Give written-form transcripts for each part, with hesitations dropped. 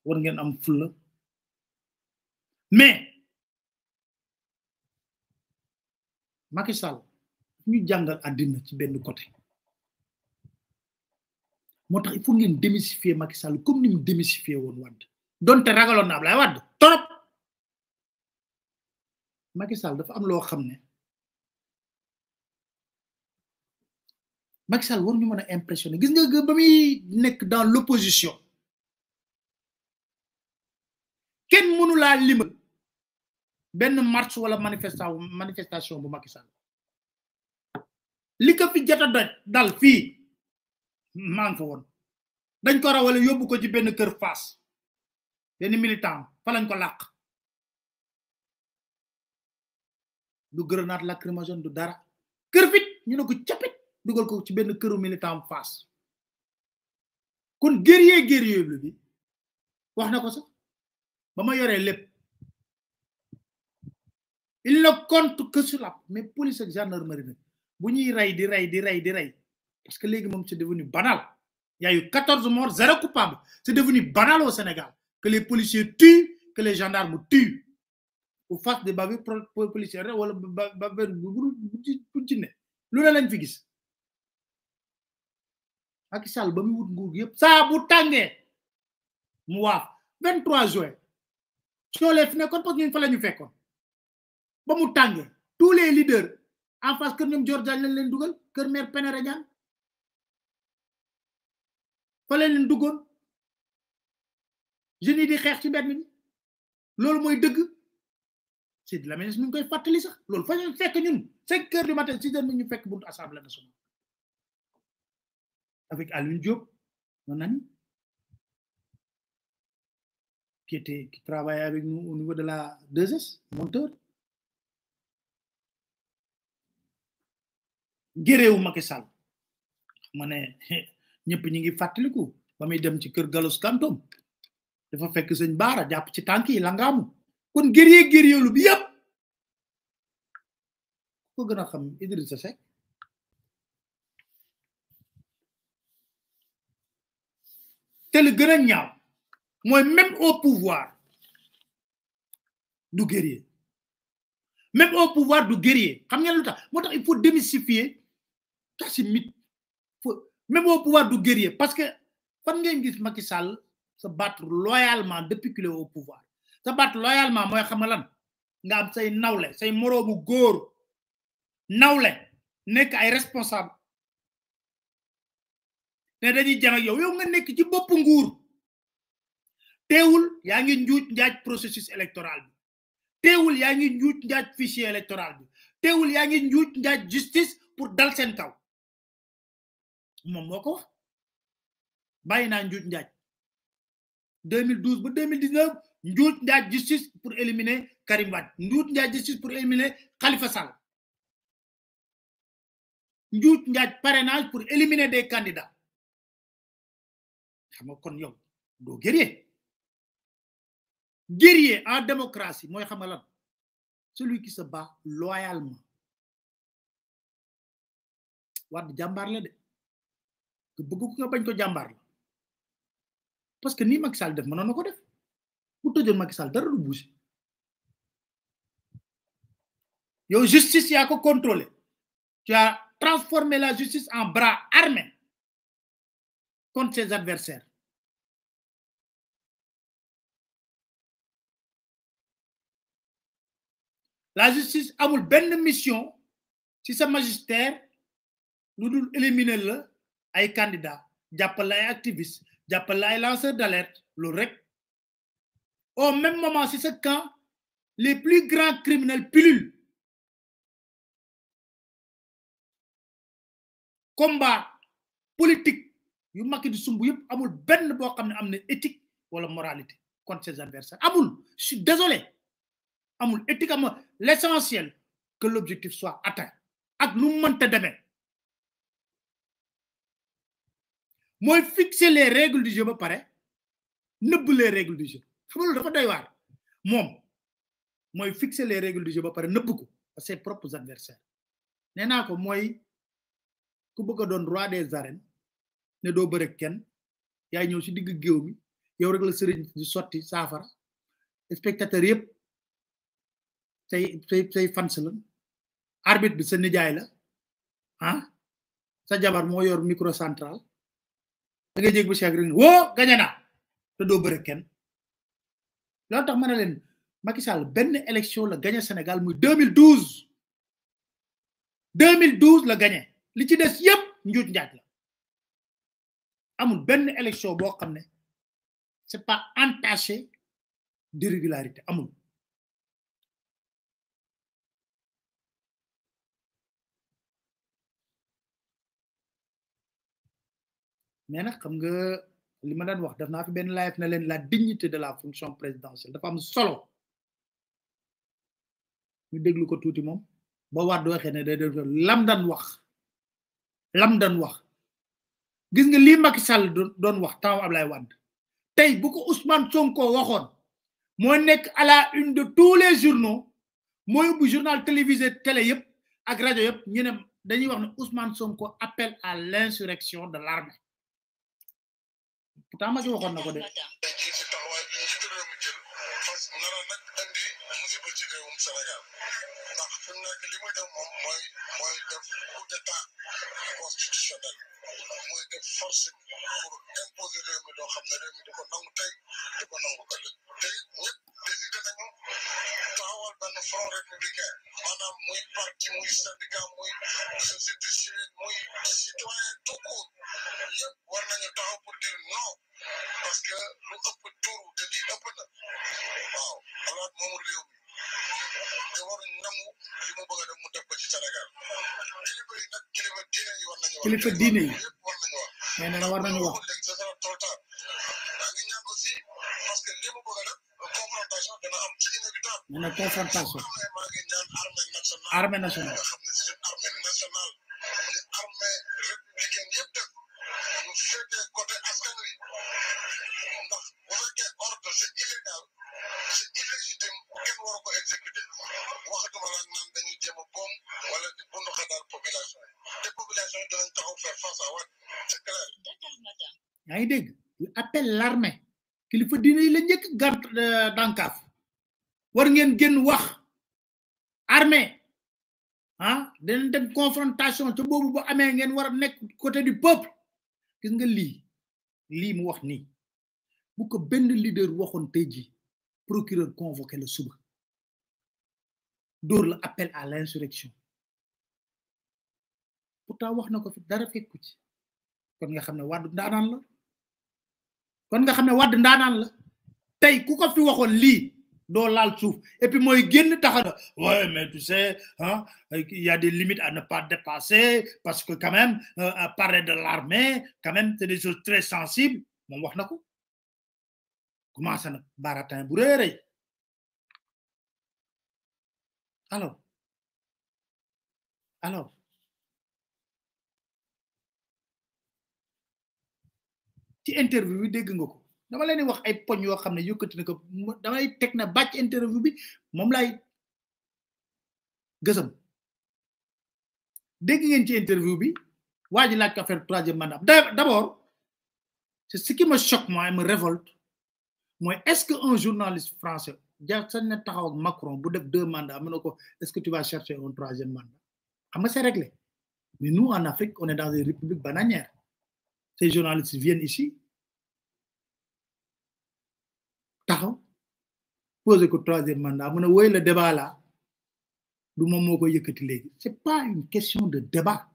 war ngeen am fulla mais Macky Sall ñu jàngal àddina ci benn côté moo tax il faut ngeen démystifier Macky Sall comme ni mu démystifier woon Wade donte ragaloon na Ablaye Wade torop Macky Sall dafa am loo xam ne Macky Sall war ñu mën a impressionner gis nga ba muy nekk dans l'opposition kenn mënu laa limal benn marche wala manifestation bu Macky Sall li ko fi jota dal fii maa ngi fa woon dañ ko rawale yóbbu ko ci benn kër Fass benn militant fa lañ ko làq du grenade lacrymogène du dara kër fit ñu ne ko capit dugal ko ci benn këru militant Fass kon guerrier bi wax na ko sax ba ma yoree lépp il ne compte que sur la mais police ak gendarmerie nag bu ñuy rey di rey parce que léegi moom c'est devenu banal il y a eu 14 morts 0 coupable c'est devenu banal au Sénégal que les policiers tuent que les gendarmes tuent ou face des bavures policiers wala bavure bu ci ne lu ne lañ fi gis Macky Sall ba mu wut nguur gi yëpp saa bu tàngee mu waaf 23 juin soolee fi nekkoon parce que ñun fa la ñu fekkoon ba mu tàngee tous les leaders en face kër ñoom Dior Diagne lañ leen dugal kër maire Pénéré Niane fa leen duggoon jeunes yi di xeex ci benn bi loolu mooy dëgg c'est de la menace ñu ngi koy fàttali sax loolu fa ñu fekk ñun 5 heures du matin 6 heures ñu fekk buntu assemblée nationale avec Alioune Diop mon ami qui travaillait avec nous au niveau de la 2S monteur géréwu Macky Sall ma ne ñëpp ñi ngi fàttaliku ba muy dem ci kër Galos Kantom dafa fekk sëñ Baara jàpp ci tànk yi la ngaamu kon guerrier lu bi yëpp ko gën a xam Idrissa Seck te le gën a ñaaw mooy même au pouvoir du guerrier même au pouvoir du guerrier xam ngeen lu tax moo tax il faut démystifier kasi mythe même au pouvoir du guerrier parce que fan ngeen gis Macky Sall se battre loyalement depuis qu'il est au pouvoir se battre loyalement mooy xam lan nga am say nawle say moroomu góor nawle nekk ay responsable ne dañuy jàng ak yow nga nekk ci bopp nguur teewul yaa ngi njuuj njaaj processus électoral bi teewul yaa ngi njuuj njaaj fichier électoral bi teewul yaa ngi njuuj njaaj justice pour dal seen kaw moom moo ko wax bàyyi naa njuuj njaaj 2012 ba 2019 njuuj njaaj justice pour éliminer Karim Wade njuuj njaaj justice pour éliminer Khalifa Sall njuuj njaaj parrainage pour éliminer des candidats xam nga kon yow doo guerrier en démocratie mooy xam nga lan celui qui se bat loyalement Wade jàmbaar la de que bëgg ko nga bañ ko jàmbaar la parce que nii Macky Sall def mënoon na ko def bu tëjoon Macky Sall dara du bouger yow justice yaa ko contrôlé tu as transformé la justice en bras armé contre ses adversaires la justice amul benn mission ci sa magistère lu dul éliminer la ay candidats jàppal la ay activistes jàppal la ay lanceurs d'alerte loolu rek au même moment ci ce camp les plus grands criminels pullulent combat politique yu Macky di sumb yëpp amul benn boo xam ne am na éthique wala moralité contre ses adversaires amul je suis désolé amul éthique amul l'essentiel que l'objectif soit atteint ak lu mënta demee mooy fixer les règles du jeu ba pare nëbb les règles du jeu xam nga loolu dafa doy waar moom mooy fixer les règles du jeu ba pare nëbb ko à ses propres adversaires nee naa ko mooy ku bëgg a doon roi des arènes ne doo bëre kenn yaay ñëw ci digg géew mi yow rek la sëriñ di sotti saafara spectateur yëpp say fans la arbitre bi sa nijaay la ah sa jabar moo yor micro central da ngay jég bu cheikh rek woo gañe na te doo bëre kenn loolu tax ma ne leen Macky Sall benn élection la gagné Sénégal muy 2012 la gagné li ci des yëpp njuuj njaaj la amul benn élection boo xam ne c'est pas entaché d'irrégularité amul mais nag xam nga li ma daan wax daf naa fi benn live na leen la dignité de la fonction présidentielle dafa am solo ñu déglu ko tuuti moom ba waat waxee ne day def lam daan wax gis nga lii Macky Sall doon wax taw Ablaye Wade tey bu ko Ousmane Sonko waxoon moo nekk à la une de tous les journaux mooy ubbi journal télévisé télé yëpp ak rajo yëpp ñu ne dañuy wax ne Ousmane Sonko appelle à l'insurrection de l'armée pourtant Macky waxoon na ko de constitutionnel mooy def force pour imposer réew mi doo xam ne réew mi di ko nangu tey di ko nangu ëllëg tey ñëpp décidé nañu taxawal benn front républicain maanaam muy parti muy syndicat muy société civile muy citoyen tout court yëpp war nañu taxaw pour dire non parce que lu ëpp tuuru te lii ëpp na waaw xalaat moomu réew mi te waruñ nangu li mu bëgg a def mu def ko ci Sénégal kilifa yi nag kilifa diine yi war nañu wax kilifa diine yi yëpp war nañu wax mais nee na war nañu wax léegi ce sera trop tard daa ngi ñaan aussi parce que li mu bëgg a def confrontation dana am ci inévitable nee na confrontation maa ngi ñaan armée nationale nga xam ne c'est une armée nationale ni armée républicaine yëpp def ñu féetee côté askan wi ndax bu fekkee ordre c'est illégal c'est illégitime kenn waru ko exécuter waxatuma la naan dañuy jéem a boom wala di bundu xadaal population yi te population yi dinañ taxaw faire face à Wade c'est clair. yaa ngi dégg ñu appelle l'armée kilifa diine yi la njëkk gànt dànkaaf war ngeen génn wax armée ah dinañ dem confrontation ca boobu ba amee ngeen war a nekk côté du peuple gis nga lii mu wax nii bu ko benn leader waxoon tey ji procureur convoqué la suba dóor la appel à l'insurrection pourtant wax na ko fi dara fekku ci kon nga xam ne Wade ndaanaan la tey ku ko fi waxoon lii doo laal suuf et puis mooy génn taxaw ouais mais tu sais hein il y a des limites à ne pas dépasser parce que quand même parler de l'armée quand même c'est des choses très sensibles moom wax na ko commencé na baratin bu rëy alors ci interview bi dégg nga ko dama leen di wax ay poñ yoo xam ne yëkkati na ko damay teg na bàcc interview bi moom lay gësam dégg ngeen ci interview bi waa ji laaj ko affaire troisième mandat d'abord c'est ce qui me choque moi et me révolte mooy est-ce que un journaliste français ja sañ na taxaw ak Macron bu def 2 mandats mu ne ko est-ce que tu vas chercher un troisième mandat xam nga c'est réglé mais nous en Afrique on est dans une république bananière ces journalistes viennent ici taxaw poser ko troisième mandat mu ne woy le débat là du moom moo ko yëkkati léegi c'est pas une question de débat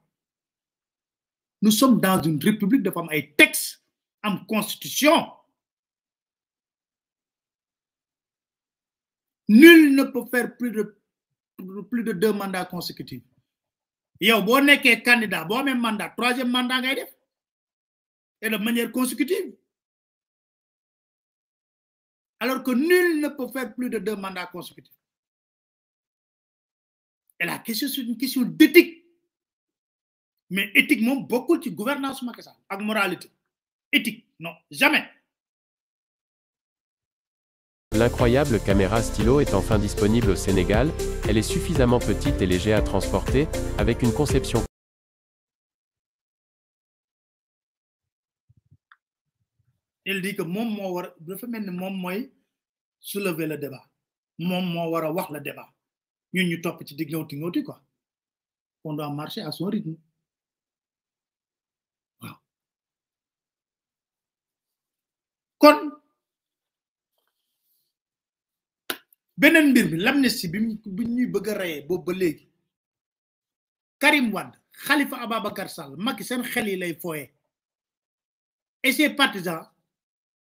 nous sommes dans une république dafa am ay textes am constitution nul ne peut faire plus de 2 mandats consécutifs yow boo nekkee candidat boo amee mandat troisième mandat ngay def et de manière consécutive alors que nul ne peut faire plus de 2 mandats consécutifs et la question c'est une question d'éthique mais éthique moom bokkul ci gouvernance Macky Sall ak moralité éthique non jamais. L'incroyable caméra stylo est enfin disponible au Sénégal. Elle est suffisamment petite et légère à transporter, avec une conception il dit que moom moo war dafa mel ni moom mooy soulever le débat moom moo war a wax le débat ñun ñu topp ci di ngawti quoi on doit marcher à son rythme waaw kon beneen mbir bi l'amnistie bi ñuy bëgg a reyee boobu ba léegi Karim Wade Khalifa Ababacar Sall Macky seen xel yi lay fooye et ses partisans